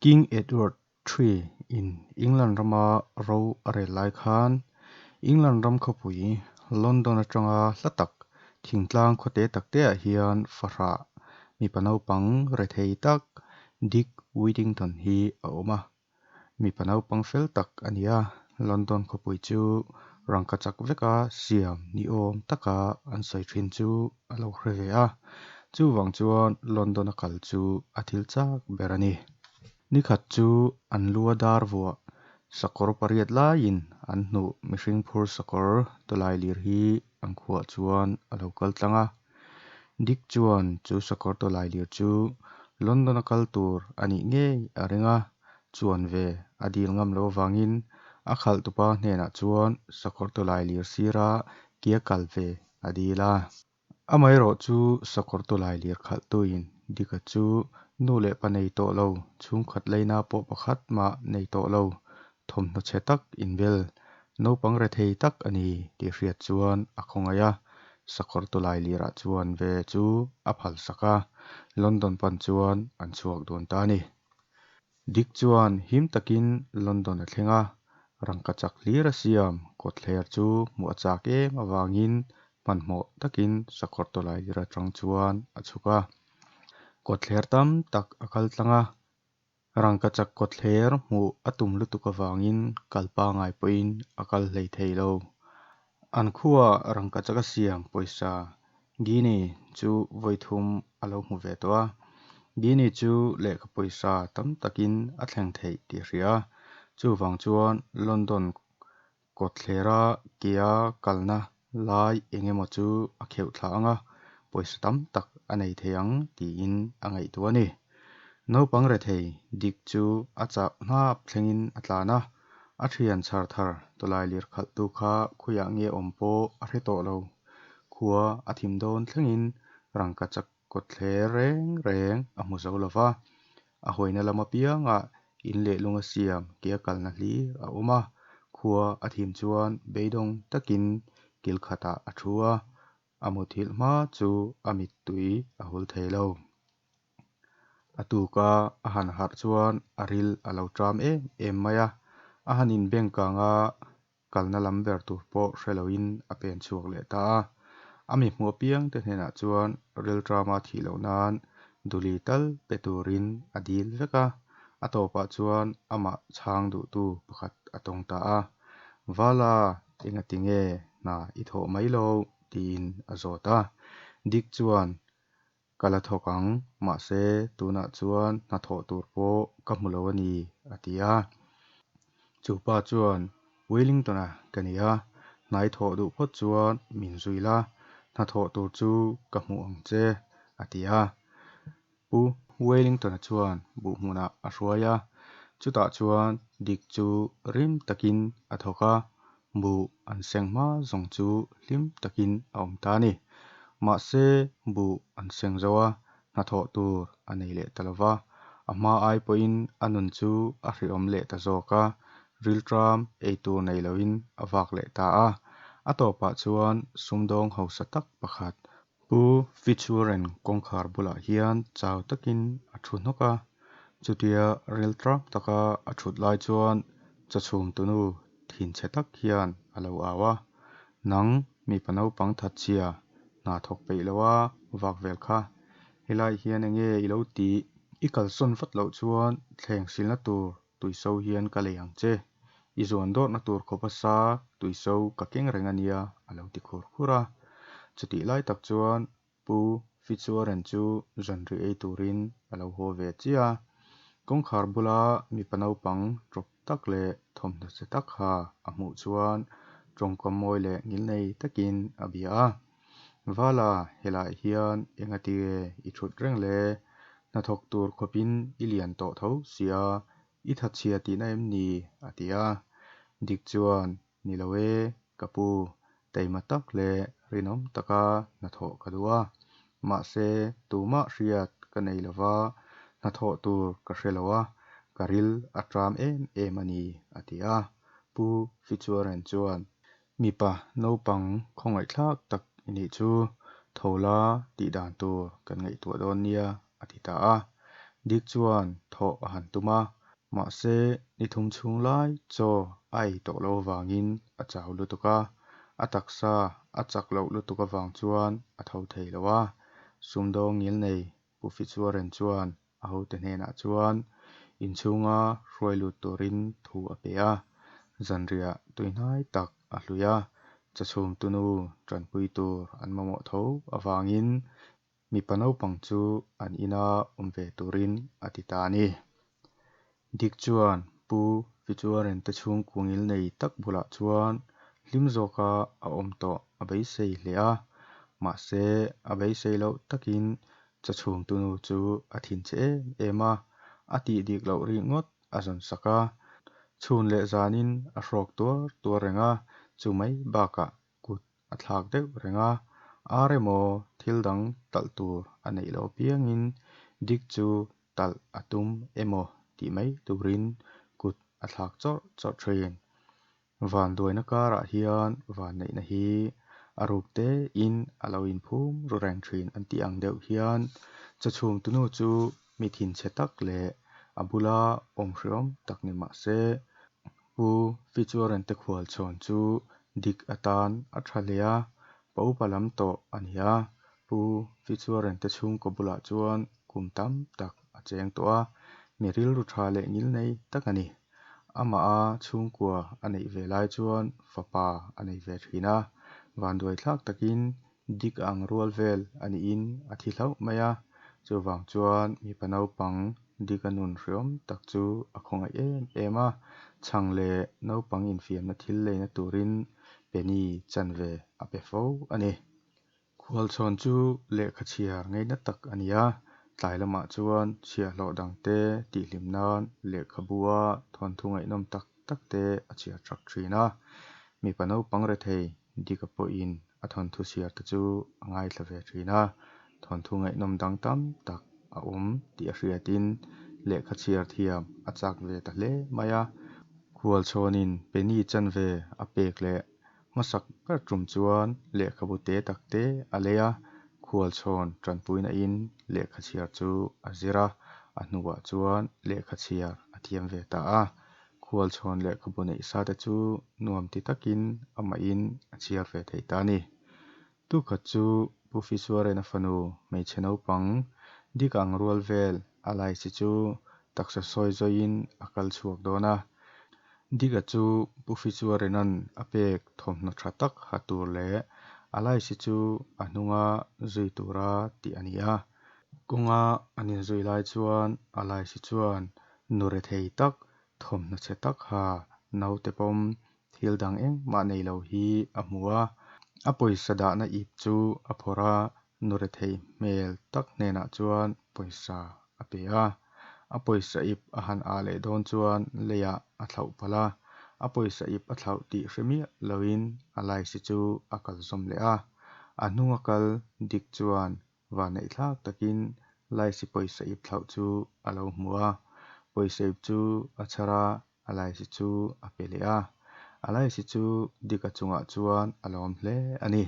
King Edward ii in England rama ro a rel lai khan England ram khawpui London atanga hla tak thingtlang khaw te tak te ah hian fahrah mipa naupang rethei tak Dick Whittington hi a awm a. Mipa naupang fel tak a ni a, London khawpui chu rangkachak veka siam ni awm taka an sawi thin chu a lo hre ve a, chuvang chuan London a kal chu a thil chak ber a ni. Nikhat chu an lua dar vuah sakawr pariat laiin an hnuh mihring phur sakawr tawlailir hi an khuaah chuan a lo kal tlang a. Dick chuan chu sakawr tawlailir chu London a kal tur a nih ngei a ring a, chuan ve a dil ngam loh avangin a khalhtupa hnenah chuan sakawr tawlailir sira kia kal ve a dil a. Amaherawhchu sakawr tawlailir khalhtuin Dick-a chu nu leh pa nei tawh lo, chhungkhat laina pawh pakhat mah nei tawh lo, thawmhnaw chhe tak inbel, naupang rethei tak a ni tih hriat chuan a khawngaih a, sakawr tawlailirah chuan ve chu a phalsak a, London pan chuan an chhuak dun ta a ni. Dick chuan him takin London a thleng a, rangkachak hlir a siam kawtthler chu hmuh a chak em avangin hmanhmawh takin sakawr tawlailir atang chuan a chhuk a. Kawtthler tam tak a kal tlang a, rangkachak kawtthler hmuh a tum lutuk avangin kal pangai pawhin a kal hlei thei lo. An khuaa rangkachak a siam pawisa Guinea chu vawi thum a lo hmu ve tawh a. Guinea chu lehkha pawisa tam takin a thleng theih tih a hria a, chuvang chuan London kawtthlera kea kalna lai eng emaw chu a kheuh thla ang a, pawisa tam tak a nei thei ang tiin a ngaihtuah a ni. Naupang rethei Dick chu a chauh hnap thlengin a tlan a, a thian chhar thar tawlailir khalhtu kha khawiah nge awm pawh a hre tawh lo. Khua a thim dawn thlengin rangkachak kawtthler reng reng a hmu zo lo va, a hawina lam apiangah in leh lunga siam kea kalna hlir a awm a, khua a thim chuan beidawng takin kil khatah a thu a, a muthilh hma chu a mittui a hul thei lo. A tuka a han harh chuan a ril a lo ṭam em em mai a, a han inbengkang a, kalna lam ber tur pawh hre loin a pen chhuak leh ta a. A mi hmuh apiangte hnenah chuan rilṭama thih loh nan duli tal pe turin a dil vek a, a tawpah chuan amah chhang duhtu pakhat a tawng ta a. Vala, engati nge hna i thawh mai loh? tiin a zawt a. Dick chuan, Ka la thawk ang, mahse tunah chuan hna thawh tur pawh ka hmu lo a ni, a ti a. Chu pa chuan, Wellington-a ka ni a, hna i thawh duh phawt chuan min zui la, hna thawh tur chu ka hmuh ang che, a ti a. Pu Wellington-a chuan buh hmunah a hruai a, chutah chuan Dick chu rim takin a thawk a, buh an seng hma zawng chu hlim takin a awm ta a ni. Mahse, buh an seng zo a, hnathawh tur a nei leh ta lo va, a hma ai pawhin a nun chu a hrehawm leh ta zawk a, rilṭam ei tur nei loin a vak leh ta a. A tawpah chuan sumdawng hausa tak pakhat, Pu Fitzwarren kawngkhar bulah hian chau takin a thu hnawk a, chutia rilṭam taka a thut lai chuan chawchhum tunu thinchhe tak hian a lo au a, Nang mipa naupang thatchhia hna thawk peih lo a vak vel kha, helai hian enge i lo tih? I kalsawn vat loh chuan thleng silna tur tuiso hian ka lei ang che, i zuan dawrhna tur khawpa sa tuiso ka keng reng a nia a lo ti khur khur a. Chutih lai tak chuan Pu Fitzwarren chu zanri ei turin a lo haw ve chiah a, kawngkhar bula mipa naupang ṭawp tak leh thawmhnaw che tak ha a hmuh chuan tawngkam mawi leh ngilnei takin a bia a. Vala, helaiah hian engati nge i ṭhut reng le? Hnathawk tur khawpin i lian tawh tho sia, i thatchhia tihna em ni? a ti a. Dik chuan, Ni lo e, ka pu, taima tak leh rinawm taka hnathawh ka duh a. Mahse, tumah hriat ka nei lo va, hnathawh tur ka hre lo a, ka ril a ṭam em em a ni, a ti a. Pu Fitzwarren chuan, Mipa naupang khawngaihthlak tak i nih chu, tho la tih dan tur kan ngaihtuah dawn nia, a ti ta a. Dick chuan thawh a han tum a, mahse ni thum chhung lai chaw a ei tawh loh avangin a chau lutuk a, a taksa a chak loh lutuk avang chuan a tho thei lo a. Sumdawng ngilnei Pu Fitzwarren chuan a hote hnenah chuan inchhunga hruai lut turin thu a pe a, zanriah tuihnai tak a hlui a, chawchhumtunu tanpui tur an mamawh tho avangin mipa naupang chu an ina awm ve turin a ti ta a ni. Dick chuan Pu Fitzwarren te chhungkua ngilnei tak bulah chuan hlim zawka a awm tawh a beisei hle a, mahse a beisei loh takin chawchhumtunu chu a thinchhe em em a, a tih dik loh rikngawt a zawn sak a, chhun leh zanin a hrawk tuar tuar reng a, chu mai bakah kut a thlak deuh reng a, ar emaw thil dang talh tur a neih loh apiangin Dick chu talh a tum emaw tih mai turin kut a thlak chawrh chawrh thin. Vanduaina karah hian vanneihna hi a ruk tein a lo inphum ru reng thin an tih ang deuh hian chawchhumtunu chu mi thinchhe tak leh a bula awm hreawm tak ni mah se, Pu Fitzwarren te khualchhawn chu Dick atan a tha hle a, pa upa lam tawh a ni a, Pu Fitzwarren te chhungkaw bulah chuan kum tam tak a cheng tawh a, mi rilru tha leh ngilnei tak a ni. Amaha chhungkua a neih ve lai chuan fapa a nei ve thin a, vanduaithlak takin Dick ang rual vel a niin a thi hlauh mai a, chuvang chuan mipa naupang Dick-a nun hreawm tak chu a khawngaih em em a, chhang leh naupang infiamna thil leina turin penny chanve a pe fo a ni. Khualchhawn chu lehkha chhiar ngaina tak a ni a, tlai lamah chuan chhiahhlawh dangte tihhlim nan lehkhabua thawnthu ngaihnawm tak tak te a chhiar chak thin a. Mipa naupang rethei Dick-a pawhin a thawnthu chhiar te chu a ngaithla ve thin a, thawnthu ngaihnawm dang tam tak a awm tih a hriatin lehkha chhiar thiam a chak ve ta hle mai a. Khualchhawnin penny chanve a pek leh Hmasak ber tum chuan lehkhabu te tak te a lei a, khualchhawn tanpuina in lehkha chhiar chu a zir a, a hnuah chuan lehkha chhiar a thiam ve ta a. Khualchhawn lehkhabu neih sa te chu nuam ti takin amahin a chhiar ve thei ta a ni. Tukhat chu Pu Fitzwarren-a fanu hmeichhe naupang dik ang rual vel a laisi chu taksa sawi zawiin a kal chhuak dawn a. Dick-a chu Pu Fitzwarren-a'n a pek thawmhnaw tha tak ha tur leh a laisi chu a hnunga zui tura tih a ni a. Kawnga an inzui lai chuan a laisi chuan nu rethei tak, thawmhnaw chhe tak ha naute pawm thil dang engmah nei lo hi a hmu a. A pawisa dahna ip chu a phawrh a, nu rethei hmel tak hnenah chuan pawisa a pe a. A pawisa ip a han ah leh dawn chuan leiah a thlauh palh a, a pawisa ip a thlauh tih hre miah loin a laisi chu a kal zawm leh a. A hnunga kal Dick chuan vanneihthlak takin laisi pawisa ip thlauh chu a lo hmu a, pawisa ip chu a chhar a, a laisi chu a pe leh a. A laisi chu Dick-a chungah chuan a lawm hle a ni.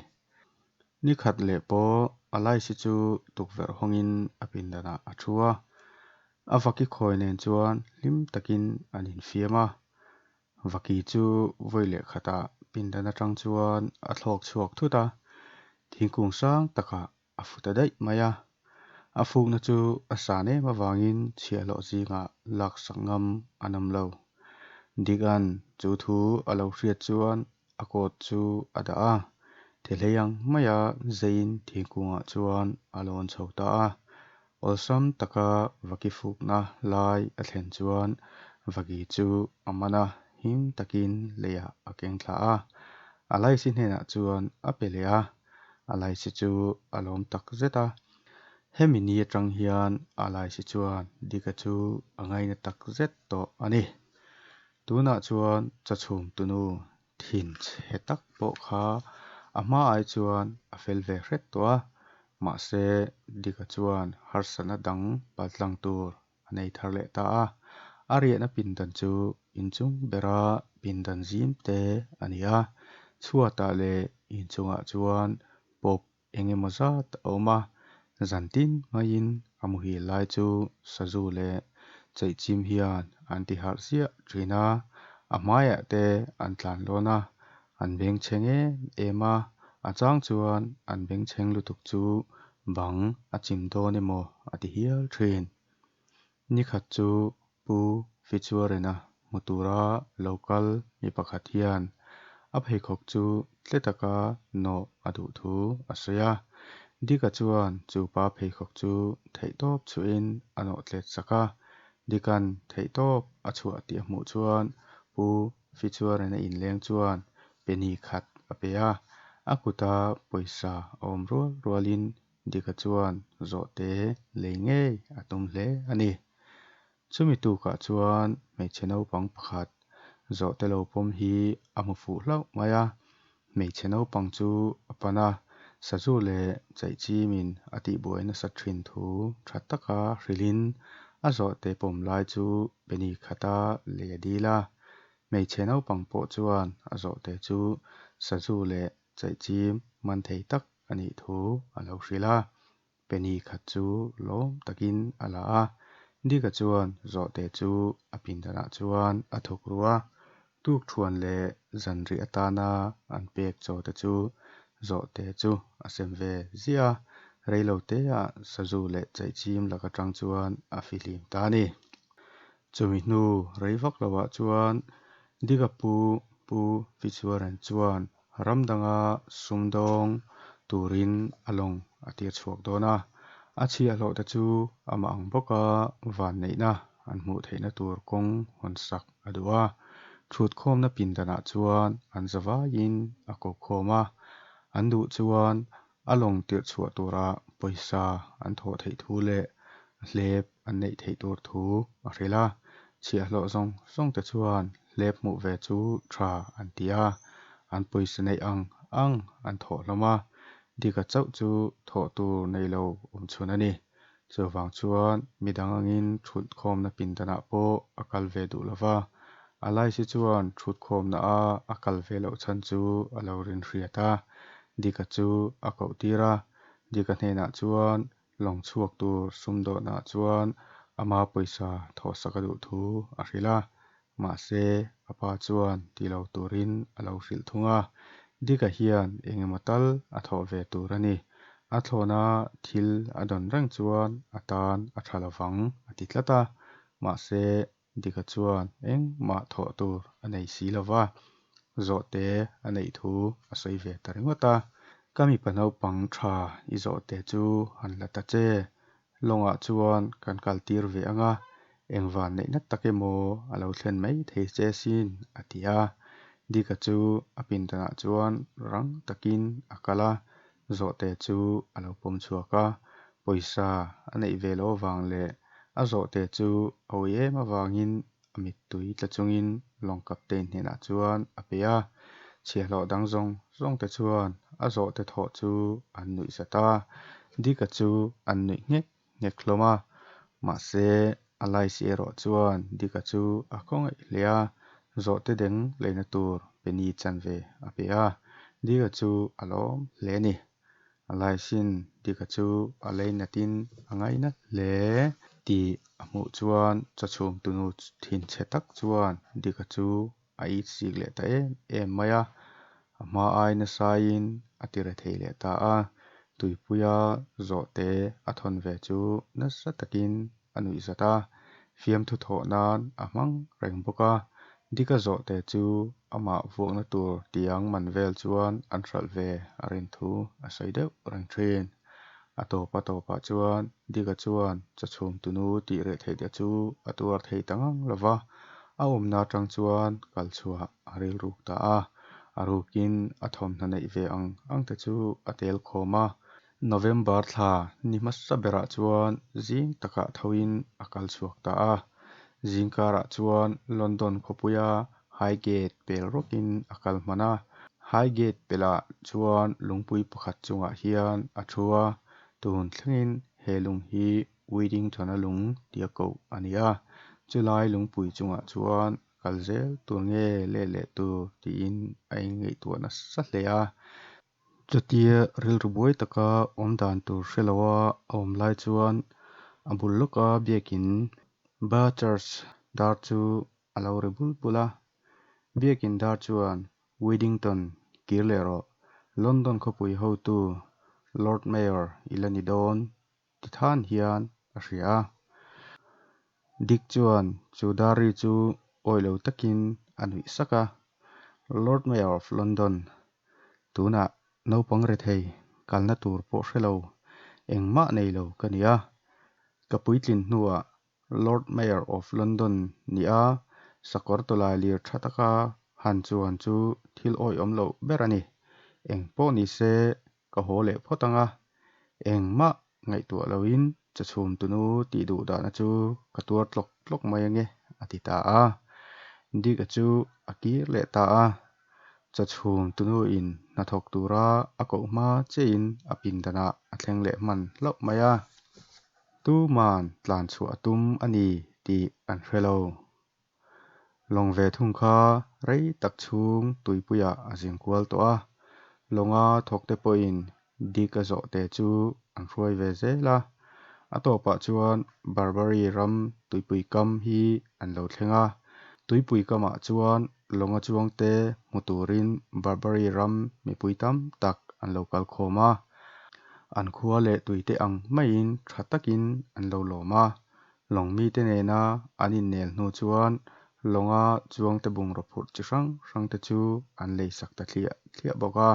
Ni khat leh pawh a laisi chu tukverh hawngin a pindanah a thu a, a vaki khawi nen chuan hlim takin an infiam a. Vaki chu vawi leh khatah pindan atang chuan a thlawk chhuak thut a, thingkung sang takah a fu ta daih mai a. A fukna chu a san em avangin chhiahhlawh zingah laksak ngam an awm lo. Dick-a'n chu thu a lo hriat chuan a coat chu a dah a, thehlei ang maia zeiin thingkungah chuan a lawn chho ta a. Awlsam taka vaki fukna lai a thlen chuan vaki chu a man a, him takin leiah a keng thla a. A laisi hnenah chuan a pe leh a, a laisi chu a lawm tak zet a. Hemi ni atang hian a laisi chuan Dick-a chu a ngaina tak zet tawh a ni. Tunah chuan chawchhum tunu thin chhe tak pawh kha a hma ai chuan a fel ve hret tawh a, mahse Dick-a chuan harsatna dang paltlang tur a nei thar leh ta a. A riahna pindan chu inchung bera pindan zim te a ni a, chhuatah leh inchungah chuan pawp eng emaw zat a awm a. Zan tin maiin a muhil lai chu sazu leh chaihchim hian an ti harh ziah thin a, a hmaiah te an tlan lawn a, an bengchheng em em a, a chang chuan an bengchheng lutuk chu bang a chim dawn emaw a ti hial thin. Nikhat chu Pu Fitzwarren-a hmu tura lo kal mi pakhat hian a pheikhawk chu tle taka nawh a duh thu a sawi a. Dick-a chuan chu pa pheikhawk chu theihtawp chhuahin a nawh tlet sak a. Dick-a'n theihtawp a chhuah tih a hmuh chuan Pu Fitzwarren-a inleng chuan penny khat a pe a. A kuta pawisa a awm rual rualin Dick-a chuan zawhte lei ngei a tum hle a ni. Chumi tukah chuan hmeichhe naupang pakhat zawhte lo pawm hi a hmu fuh hlauh mai a. Hmeichhe naupang chu a pan a, sazu leh chaihchimin a tihbuai nasat thin thu tha taka hrilhin a zawhte pawm lai chu penny khata lei a dil a. Hmeichhe naupang pawh chuan a zawhte chu sazu leh chaihchim man thei tak a nih thu a lo hrilh a. Penny khat chu lawm takin a la a, Dick-a chuan zawhte chu a pindanah chuan a thawk ru a, tukṭhuan leh zanriah atana an pek chaw te chu zawhte chu a sem ve ziah a, reiloteah sazu leh chaihchim lak aṭang chuan a fihlim ta a ni. Chumi hnu rei vak lovah chuan Dick-a pu Pu Fitzwarren chuan ram danga sumdawng turin a lawng a tir chhuak dawn a, a chhiahhlawhte chu amah ang bawka vanneihna an hmuh theihna tur kawng hawnsak a duh a. Thutkhawmna pindanah chuan an zavaiin a ko khawm a, an duh chuan a lawng tirh chhuah tura pawisa an thawh theih thu leh hlep an neih theih tur thu a hrilh a. Chhiahhlawh zawng zawngte chuan hlep hmuh ve chu tha an ti a, an pawisa neih ang ang an thawh hlawm a, Dick-a chauh chu thawh tur nei lo awm chhun a ni. Chuvang chuan midang angin thutkhawmna pindanah pawh a kal ve duh lo va, Alice-i chuan thutkhawmna a a kal ve loh chhan chu a lo rinhriat a, Dick-a chu a koh tir a, Dick-a hnenah chuan lawng chhuak tur sumdawnah chuan ama pawisa thawhsak a duh thu a hrilh a, mahse a pa chuan ti lo turin a lo hrilh thung a, Dick-a hian engemaw tal a thawh ve tur a ni, a thlawna thil a dawn reng chuan a tan a tha lovang a ti tlat a, mahse Dick-a chuan engmah thawh tur a nei si lova, zawhte a neih thu a sawi ve ta ringawt a. Ka mipa naupang tha i zawhte chu han la ta che, lawngah chuan kan kal tir ve ang a, engvan neihna tak emaw a lo thlen mai thei che sin a ti a. Dick-a chu a pindanah chuan rang takin a kal a, zawhte chu a lo pawm chhuak a, pawisa a neih ve loh avang leh a zawhte chu a ui em avangin a mittui tla chungin lawng captain hnenah chuan a pe a. Chhiahhlawh dang zawng zawngte chuan a zawhte thawh chu an nuih zat a, Dick-a chu an nuih nghek nghek hlawm a. Mahse, Alice-i erawh chuan Dick-a chu a khawngaih hle a, zawhte deng leina tur penny chanve a pe a, Dick-a chu a lawm hle a ni. Alice-in Dick-a chu a leinatin a ngaina hle tih a hmuh chuan chawchhum tunu thinchhe tak chuan Dick-a chu a itsik leh ta em em mai a, a hma ai nasain a ti rethei leh ta a, tuipuia zawhte a thawn ve chu nasa takin a nuihzat a, fiamthu thawh nan a hmang reng bawk a, Dick-a zawhte chu amah vuakna tur tiang man vel chuan an hralh ve a rin thu a sawi deuh reng thin. A tawp a tawpah chuan Dick-a chuan chawchhum tunu tih reh theih te chu a tuar thei ta ngang lo va, a awmna atang chuan kal chhuah a rilruk ta a, a rukin a thawmhnaw neih ve ang ang te chu a tel khawm a. November thla ni hmasa berah chuan zing takah thoin a kal chhuak ta a. Zingkarah chuan London khawpuia Highgate pel rawkin a kal hman a. Highgate pelah chuan lungpui pakhat chungah hian a thu a, tun thlengin he lung hi Withington-a lung tia koh a ni a. Chulai lungpui chungah chuan kal zel tur nge let leh tur tiin a inngaihtuah nasa hle a. Chutia rilru buai taka awm dan tur hre loa a awm lai chuan a bul lawka biakin ba church dar chu a lo ri bul bul a. Biakin dar chuan Weddington, kir leh rawh. London khawpui hotu Lord Mayor i la ni dawn ti than hian a hria a. Dick chuan chu dar ri chu awih lo takin a nuih sak a, Lord Mayor of London, tunah naupang rethei kalna tur pawh hre lo, engmah nei lo ka ni a. Ka puitlin hnuah Lord Mayor of London nih a, sakawr tawlailir tha taka han chuan chu thil awihawm loh ber a ni. Eng pawh ni se, ka haw leh phawt ang a, engmah ngaihtuah loin chawchhum tunu tih duh dahna chu ka tuar tlawk tlawk mai ange, a ti ta a. Dick-a chu a kir leh ta a. Chawchhum tunuin hnathawk tura a koh hma chiahin a pindanah a thleng leh hman hlauh mai a. Tuman tlan chhuah a tum a ni tih an hre lo. Lawng ve thung kha rei tak chhung tuipuiah a zin kual tawh a. Lawnga thawkte pawhin Dick-a zawhte chu an hruai ve zel a. A tawpah chuan Barbary ram tuipui kam hi an lo thleng a. Tuipui kamah chuan lawnga chuangte hmu turin Barbary ram mipui tam tak an lo kal khawm a. An khua leh tuite ang maiin tha takin an lo lawm a. Lawng mite nena an innel hnu chuan lawnga chuangte bungraw phurh chi hrang hrangte chu an leisak ta thliah thliah bawk a.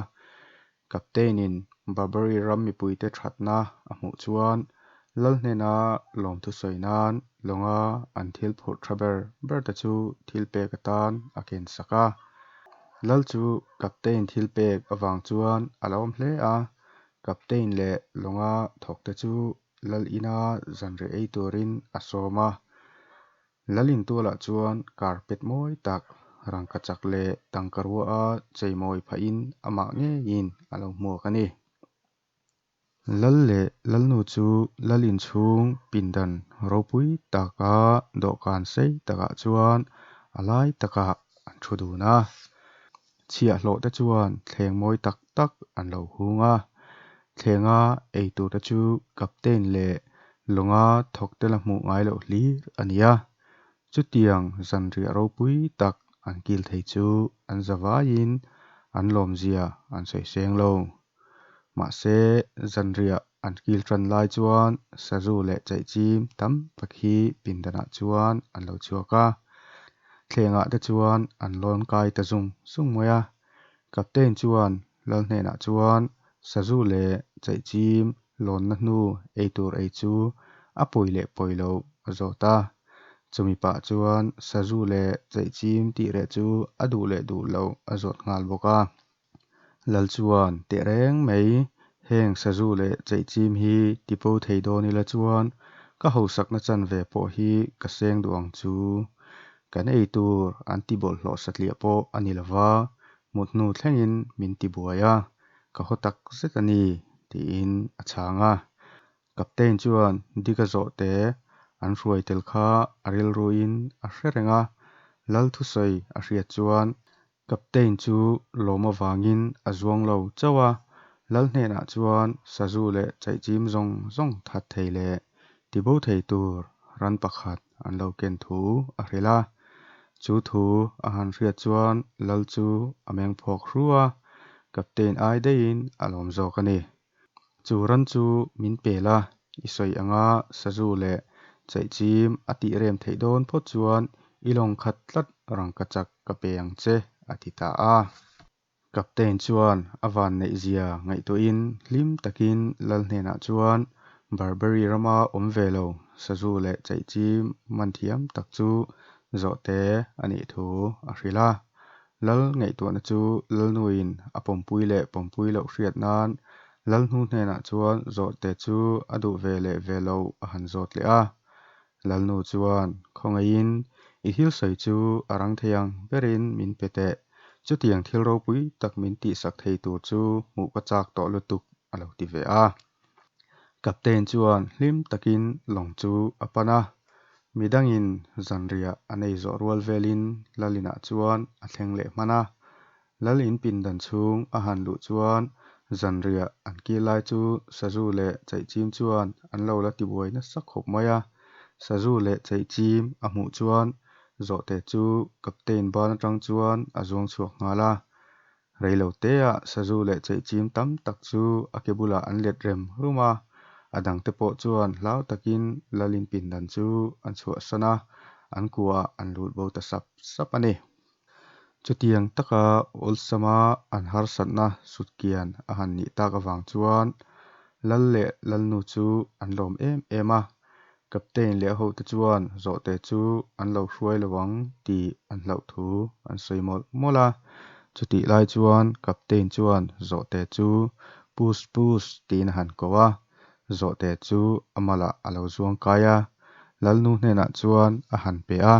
Captain-in Barbary ram mipuite thatna a hmuh chuan lal hnena lawmthu sawi nan lawnga an thil phurh tha ber berte chu thil pek atan a ken sak a. Lal chu Captain thil pek avang chuan a lawm hle a. Captain leh lawnga thawkte chu lal ina zanriah ei turin a sawm a. Lal intualah chuan carpet mawi tak, rangkachak leh tangkarua a cheimawi phahin amah ngeiin a lo hmuak a ni. Lal leh Lalnu chu lal inchhung pindan ropui taka dawhkan sei takah chuan a lai takah an thu dun a. Chhiahhlawh te chuan thleng mawi tak tak an lo hung a. Thlenga ei tur te chu Captain leh lawnga thawkte la hmuh ngai loh hlir a ni a. Chutiang zanriah ropui tak an kil thei chu an zavaiin an lawmzia an sawi seng lo. Mahse, zanriah an kil tan lai chuan sazu leh chaihchim tam tak hi pindanah chuan an lo chhuak a. Thlengah te chuan an lawn kai ta zung zung mai a. Captain chuan lal hnenah chuan sazu leh chaihchim lawnna hnu ei tur ei chu a pawi leh pawi loh a zawt a. Chumi pah chuan sazu leh chaihchim tih reh chu a duh leh duh loh a zawt nghal bawk a. Lal chuan tehreng mai, heng sazu leh chaihchim hi tipo thei dawn ila chuan ka hausakna chanve pawh hi ka seng duh ang chu. Kan ei tur an ti bawlhhlawh satliah pawh a ni lova, mut hnu thlengin min ti buai a, ka haw tak zet a ni, tiin a chhang a. Captain chuan Dick-a zawhte an hruai tel kha a rilruin a hre reng a, Lal thusawi a hriat chuan Captain chu lawm avangin a zuang lo chauh a, Lal hnenah chuan sazu leh chaihchim zawng zawng that thei leh tibo thei tur ran pakhat an lo ken thu a hrilh a. Chu thu a han hriat chuan Lal chu a meng phawk hru a, Captain ai daihin a lawm zawk a ni. Chu ran chu min pe la, i sawi anga sazu leh chaihchim a tih rem theih dawn phawt chuan i lawng khat tlat rangkachak ka pe ang che, a ti ta a. Captain chuan a vanneihzia ngaihtuahin hlim takin lal hnenah chuan Barbary rama awm ve lo sazu leh chaihchim man thiam tak chu zawhte a nih thu a hrilh a. Lal ngaihtuahna chu Lalnuin a pawmpui leh pawmpui loh hriat nan Lalnu hnenah chuan zawhte chu a duh ve leh ve loh a han zawt leh a. Lalnu chuan, Khawngaihin i thil sawi chu a rang thei ang berin min pe teh, chutiang thil ropui tak min tihsak thei tur chu hmuh ka chak tawh lutuk, a lo ti ve a. Captain chuan hlim takin lawng chu a pan a, midangin zanriah an ei zawh rual velin Lal inah chuan a thleng leh hman a. Lal in pindan chhung a han luh chuan Zanriah an kil lai chu sazu leh chaihchim chuan an lo la tibuai nasa khawp mai a. Sazu leh chaihchim a hmuh chuan zawhte chu Captain ban atang chuan a zuang chhuak nghal a. Rei lo teah sazu leh chaihchim tam tak chu a ke bulah an let rem rum a. A dangte pawh chuan hlau takin lalin pindan chu an chhuahsan a, an kuaah an lut bo ta sap sap a ni. Chutiang taka awlsama an harsatna sutkian a han nih tak avang chuan Lal leh Lalnu chu an lawm em em a, Captain leh a hote chuan zawhte chu an lo hruai lo ang tih an hlauh thu an sawi mawlh mawlh a. Chutih lai chuan Captain chuan zawhte chu Puss Puss tiin a han ko a, zawhte chu a malah a lo zuang kai a, Lalnu hnenah chuan a han pe a.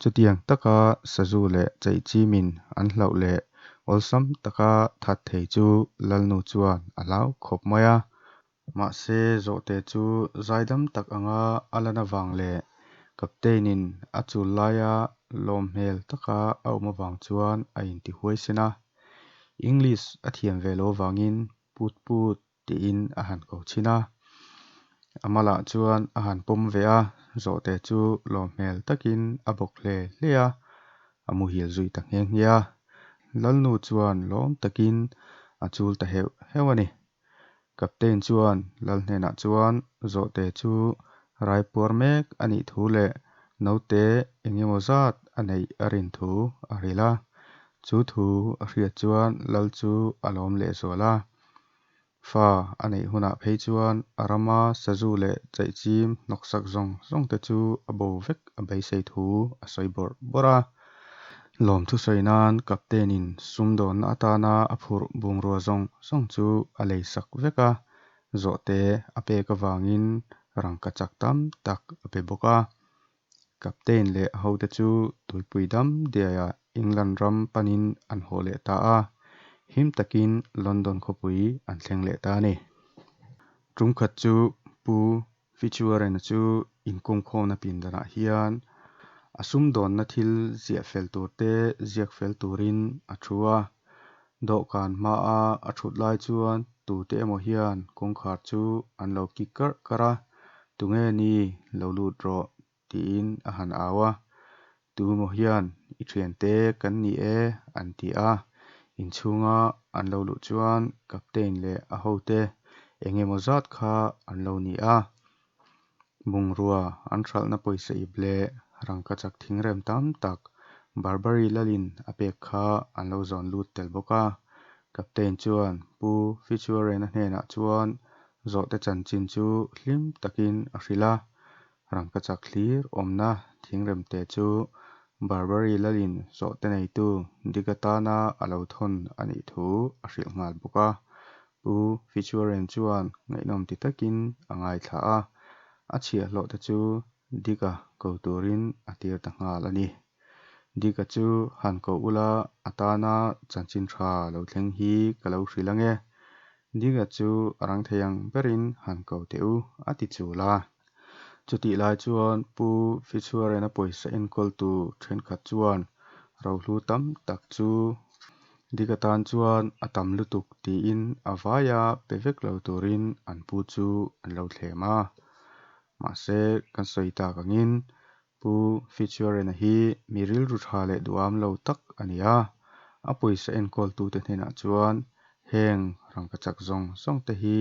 Chutiang taka sazu leh chaihchimin an hlauh leh awlsam taka that thei chu Lalnu chuan a hlau khawp mai a. Mahse zawhte chu zaidam tak anga a lan avang leh Captain-in a chul laia lawm hmel taka a awm avang chuan a inti huaisen a. English a thiam ve loh avangin Put put tiin a han ko chhin a. A malah chuan a han pawm ve a, zawhte chu lawm hmel takin a bawk hle hle a, a muhil zui ta nghe nghe a. Lalnu chuan lawm takin a chul ta heuh heuh a ni. Captain chuan lal hnenah chuan zawhte chu raipuar mek a nih thu leh naute eng emaw zat a neih a rin thu a hrilh a. Chu thu a hriat chuan lal chu a lawm lehzual a. Fa a neih hunah phei chuan a rama sazu leh chaihchim hnawksak zawng zawng te chu a bo vek a beisei thu a sawi bawrh bawrh a. Lawmthu sawi nan Captain-in sumdawnna atana a phurh bungrua zawng zawng chu a lei sak vek a, zawhte a pek avangin rangkachak tam tak a pe bawk a. Captain leh a hote chu tuipui dam diaiah England ram panin an haw leh ta a, him takin London khawpui an thleng leh ta a ni. Tumkhat chu Pu Fitzwarren-a chu inkawmkhawmna pindanah hian a sumdawnna thil ziah fel turte ziak fel turin a thu a. Dawhkan hmaa a thut lai chuan tute emaw hian kawngkhar chu an lo kik karh karh a, Tunge ni? Lo lut rawh, tiin a han au a. Tuemaw hian, I thiante kan ni e, an ti a. Inchhunga an lo luh chuan Captain leh a hote eng emaw zat kha an lo ni a. Bungrua an hralhna pawisa ip leh rangkachak thingrem tam tak Barbary lalin a pek kha an lo zawn lut tel bawk a. Captain chuan Pu Fitzwarren-a hnenah chuan zawhte chanchin chu hlim takin a hrilh a. Rangkachak thlir awmna thingremte chu Barbary lalin zawhte neitu Dick-a tana a lo thawn a nih thu a hrilh nghal bawk a. Pu Fitzwarren chuan ngaihnawm ti takin a ngaithla a, a chhiahhlawhte chu Dick-a ko turin a tir ta nghal a ni. Dick-a chu han ko ula, a tana chanchin tha lo thleng hi ka lo hrilh ange. Dick-a chu a rang thei ang berin han ko teh u, a ti chul a. Chutih lai chuan Pu Fitzwarren-a pawisa enkawltu thenkhat chuan rohlu tam tak chu Dick-a tan chuan a tam lutuk tiin a vaia pe vek lo turin an pu chu an lo thlem a. Mahse, kan sawi tak angin Pu Fitzwarren-a hi mi rilru tha leh duham lo tak a ni a, a pawisa enkawltute hnenah chuan heng rangkachak zawng zawng te hi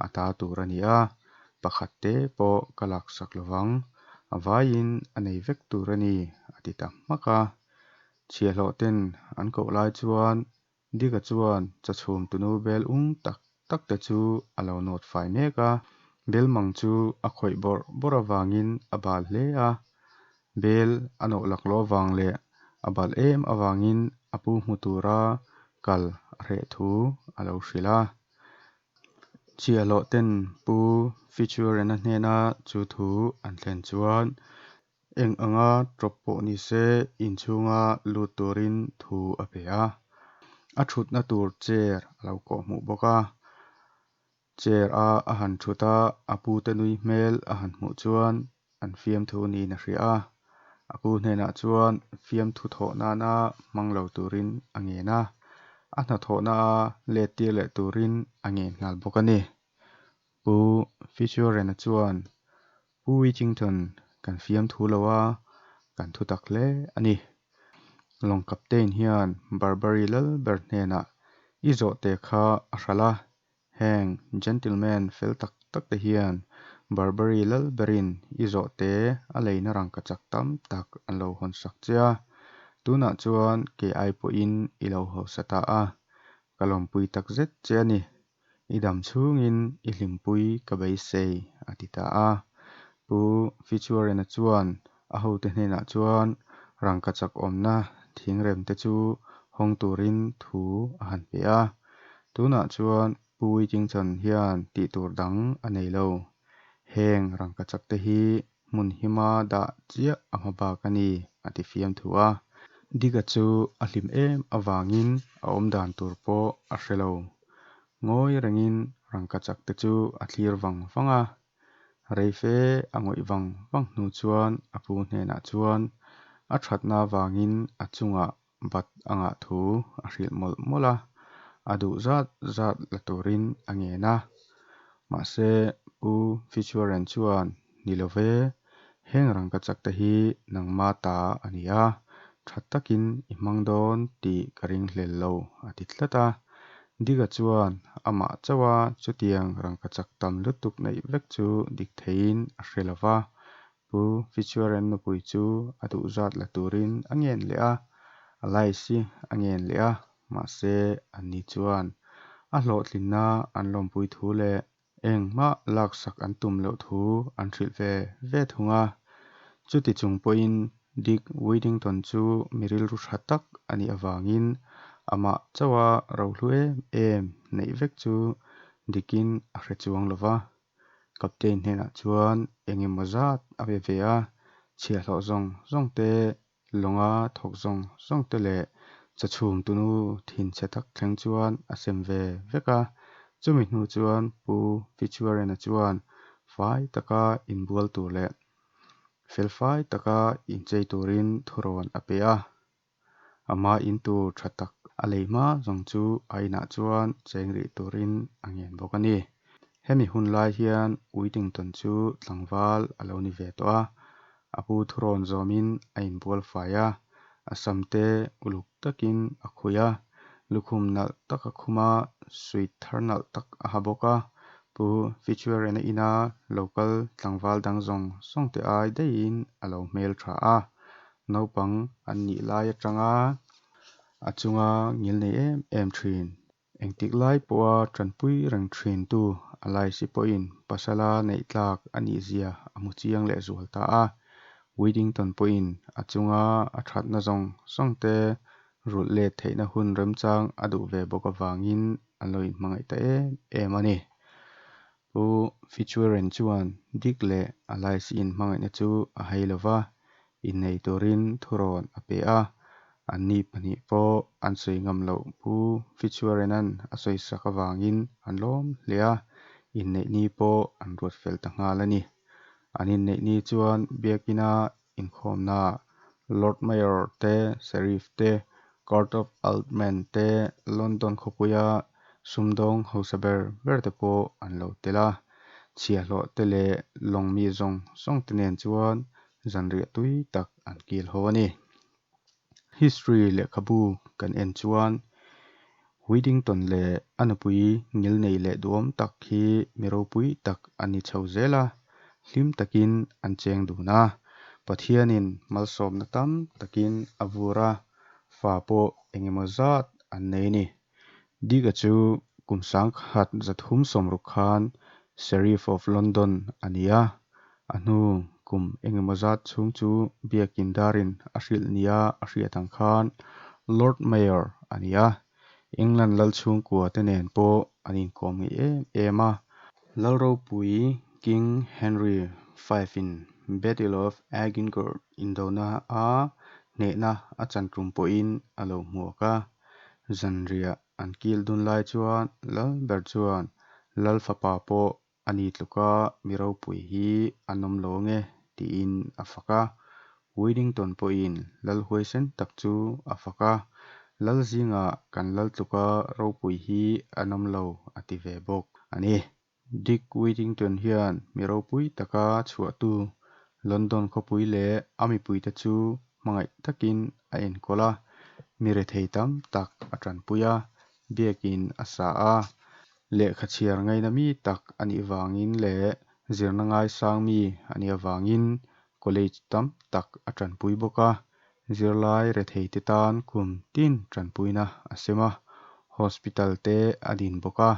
a ta tur a ni a, pakhat te pawh ka laksak lovang, a vaiin a nei vek tur a ni, a ti ta hmak a. Chhiahhlawh ten an koh lai chuan Dick-a chuan chawchhum tunu bel ung tak tak te chu a lo nawt fai mek a, belmang chu a khawih bawrh bawrh avangin a bal hle a, bel a nawh laklawh avang leh a balh em avangin a pu hmu tura kal a hreh thu a lo hrilh a. Chhiahhlawh ten Pu Fitzwarren-a hnena chu thu an thlen chuan eng anga tawp pawh ni se inchhunga lut turin thu a pe a, a thutna tur chair a lo kawhhmuh bawk a. Chair a a han thut a, a pute nui hmel a han hmuh chuan an fiamthu niin a hria a. A pu hnenah chuan fiamthu thawh nana hmang lo turin a ngen a. A hnathawhnaa let tir leh turin a ngen nghal bawk a ni. Pu Fitzwarren-a chuan, Pu Whittington, kan fiamthu lo a, kan thutak hle a ni. Lawng captain hian Barbary lal ber hnenah i zawhte kha a hralh a, heng gentleman fel tak tak te hian Barbary lal berin i zawhte a leina rangkachak tam tak an lo hawnsak che a, tunah chuan kei ai pawhin i lo hausa ta a, ka lawmpui takzet che a ni. I dam chhungin i hlimpui ka beisei, a ti ta a. Pu Fitzwarren-a chuan a hote hnenah chuan rangkachak awmna thingrem te chu hawng turin thu a han pe a. Tunah chuan Pu Whittington hian tih tur dang a nei lo. Heng rangkachak te hi hmun hima dah chiah a hmabak a ni, a ti fiamthu a. Dick-a chu a hlim em avangin a awmdan tur pawh a hre lo. Ngawi rengin rangkachak te chu a thlir vang vang a. Rei fe a ngawih vang vang hnu chuan a pu hnenah chuan a thatna avangin a chungah bat a ngah thu a hrilh mawlh mawlh a, a duh zat zat la turin a ngen a. Mahse, Pu Fitzwarren chuan, Ni lo ve, heng rangkachak te hi nangma ta a ni a, tha takin i hmang dawn tih ka ringhlel lo, a ti tlat a. Dick-a chuan amah chauha chutiang rangkachak tam lutuk neih vek chu dik theiin a hre lo va. Pu Fitzwarren nupui chu a duh zat la turin a ngen leh a, Alice-i a ngen leh a, mahse anni chuan a hlawhtlinna an lawmpui thu leh engmah laksak an tum loh thu an hrilh ve ve thung a. Chuti chung pawhin Dick Whittington chu mi rilru tha tak a nih avangin amah chauha rohlu em em neih vek chu dikin a hre chuang lo va. Captain hnenah chuan eng emaw zat a pe ve a, chhiahhlawh zawng zawng te, lawnga thawk zawng zawng te leh chawchhum tunu thinchhe tak thleng chuan a sem ve vek a. Chumi hnu chuan Pu Fitzwarren-a chuan fai taka inbual tur leh felfai taka inchei turin thurawn a pe a. Ama in tur tha tak a lei hma zawng chu a inah chuan cheng rih turin a ngen bawk a ni. Hemi hun lai hian Whittington chu tlangval a lo ni ve tawh a, a pu thurawn zawmin a inbual fai a, a sam te uluk takin a khuih a, lukhum nalh tak a khum a, suit thar nalh tak a ha bawk a. Pu Fitzwarren-a ina local tlangval dang zawng zawng te ai daihin a lo hmeltha a, naupang an nih lai atanga a chunga ngilnei em em thin. Engtik lai pawha tanpui reng thintu Alice-i pawhin pasala neih tlak a nihzia a hmu chiang lehzual ta a. Whittington pawhin a chunga a thatna zawng zawng te rulh let theihna hun remchang a duh ve bawk avangin an lo inhmangaih ta em em a ni. Pu Fitzwarren chuan Dick leh Alice-i inhmangaihna chu a hai lo va, innei turin thurawn a pe a. Anni pahnih pawh an sawi ngam loh Pu Fitzwarren-a'n a sawisak avangin an lawm hle a, inneih ni pawh an ruat fel ta nghal a ni. An inneih ni chuan biakina inkhawmnaah Lord Mayor te, Sheriff te, Court of Aldermen te, London khawpuia sumdawng hausa ber ber te pawh an lo tel a. Chhiahhlawh te leh lawng mi zawng zawng te nen chuan zanriah tui tak an kil ho a ni. History lehkhabu kan en chuan Whittington leh a nupui ngilnei leh duhawm tak hi mi ropui tak an ni chho zel a, hlim takin an cheng dun a. Pathianin malsawmna tam takin a vur a, fa pawh engemaw zat an nei a ni. Dick-a chu kum 1360 khan Sheriff of London a ni a, a hnu kum engemaw zat chhung chu biakin darin a hrilh nia a hriat ang khan Lord Mayor a ni a, England lal chhungkua te nen pawh an inkawm ngeih em em a. Lal ropui King Henry V-in Battle of Agincourt indona a hnehna a chan tum pawhin a lo hmuak a, zanriah an kil dun lai chuan lal ber chuan lal fapa pawh a ni tluka mi ropui hi an awm lo ange tiin a fak a. Whittington pawhin lal huaisen tak chu a fak a. Lal zingah kan lal tluka ropui hi an awm lo a ti ve bawk a ni. Dick Whittington hian mi ropui taka chhuahtu London khawpui leh a mipuite chu hmangaih takin a enkawl a, mi rethei tam tak a tanpui a, biak in a sa a, lehkha chhiar ngaina mi tak a nih vangin leh zirna ngaisang mi a nih avangin college tam tak a tanpui bawk a, zirlai retheite tan kum tin tanpuina a sem a, hospital te a din bawk a,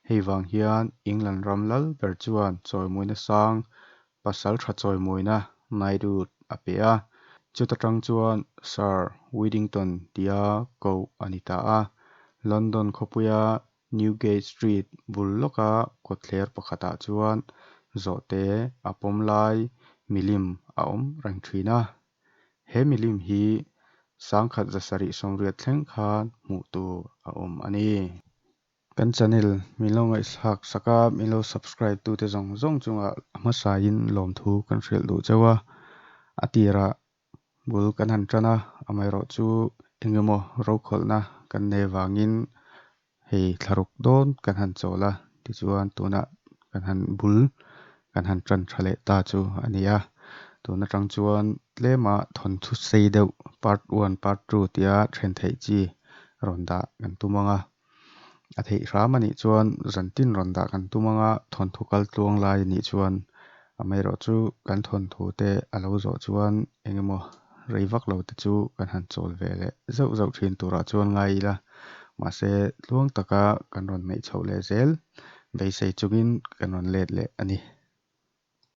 hei vang hian England ram lal ber chuan chawimawina sang pasaltha chawimawina Knighthood a pe a, chuta tang chuan Sir Withington tia koh a ni ta a, London khawpuia Newgate Street bul lawka kawtthler pakhatah chuan zawhte a pawm lai milim a awm reng thin a, he milim hi 1780 thleng khan hmuh tur a awm a ni. Kan channel min lo ngaihthlak sak a, min lo subscribe tute zawng zawng chungah a hmasain lawmthu kan hrilh duh cheu a, a tirah bul kan han tan a, amaherawhchu engemaw rokhawlhna kan nei avangin hei thlaruk dawn kan han chawl a, tichuan tunah kan han bul kan han tan tha leh ta chu a ni a, tun atang chuan tlema thawnthu sei deuh part one part two tia then theih chi rawn dah kan tum ang a, a theih hram a nih chuan zantin rawn dah kan tum ang a, thawnthu kal tluang lai a nih chuan amaherawhchu kan thawnthu te a lo zawh chuan engemaw rei vak lo te chu kan han chawl ve leh zauh zauh thin turah chuan ngai ila, mahse tluang taka kan rawn neih chhoh leh zel beisei chungin kan rawn let leh a ni.